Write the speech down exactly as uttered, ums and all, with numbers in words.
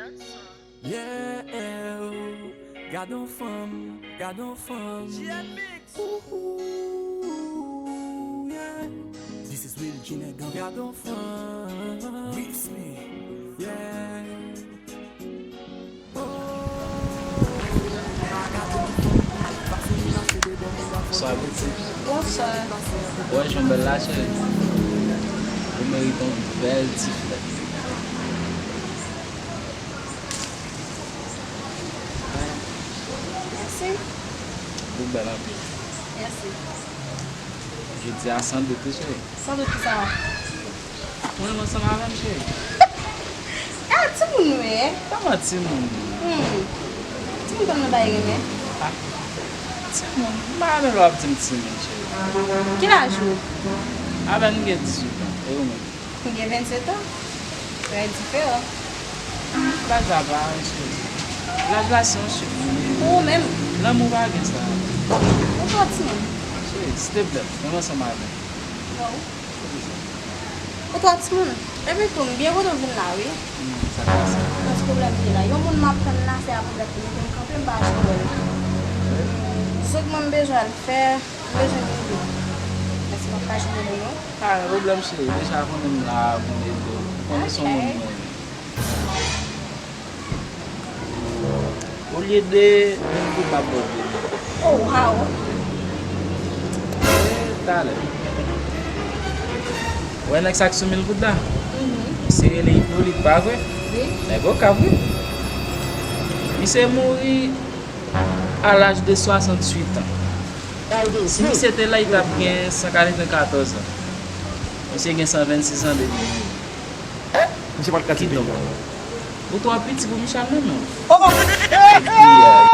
Yeah, gade yon fanm, gade yon fanm. Ooh, yeah. This is Real G Nèg. Gade yon fanm. Real Smith. Yeah. Bonswa, pitit. Bonswa. Wè, jan w bèl la, cheri. Ou merite yon bèl ti flè. Mèsi. Ou bèl anpil. Mèsi. Jodi a san dout, wi, cheri. San dout kisa? Ou renmen ansanm avè m, cheri? Ah, timoun ou ye? Kòman timoun? Hmm. Timoun konn nan bay renmen. Ah, timoun? M pa renmen lè w ap di m timoun, cheri. Ki laj ou? Apèn m gen dizuit an. E ou menm? M gen vennsetan. Trè diferan. Laj la pa anyen, cheri. Laj la se yon chif. Pou ou menm? Lanmou pa gen sa. Ou twò timoun. Cheri, silteplè, renmen ansanm avè m. Non. Ou twò timoun. Epi tou, m byen kontan w vin la, wi. Hmm, sa k pase? Yon ti pwoblèm ki la. Yon moun m ap tann la, se avantèt li mete m kanpe, m pa janm wè l. Sèlman m bezwen al fè, m bezwen ede. Mèsi, m ap ka jwenn ede, non? Pa gen pwoblèm, cheri. Deja konnen m la pou m ede w. Konnen se yon moun mwen. Olye de mil goud m ap ba w de mil. Oh, wow! E, talè. Ou wè nèg sa k sou mil goud la? Mhm. Misye rele Ipolit, pa vre? Wi. Nèg Okap, wi. Misye mouri a laj de swasanntuit an. Si misye te la, li t ap gen san katrevenkatòz an. Misye gen san vennsis an depi li mouri. Misye pa t ka tiye. Kidonk, ou twò piti pou Michal menm, non? Oh, oh. Epi, euh,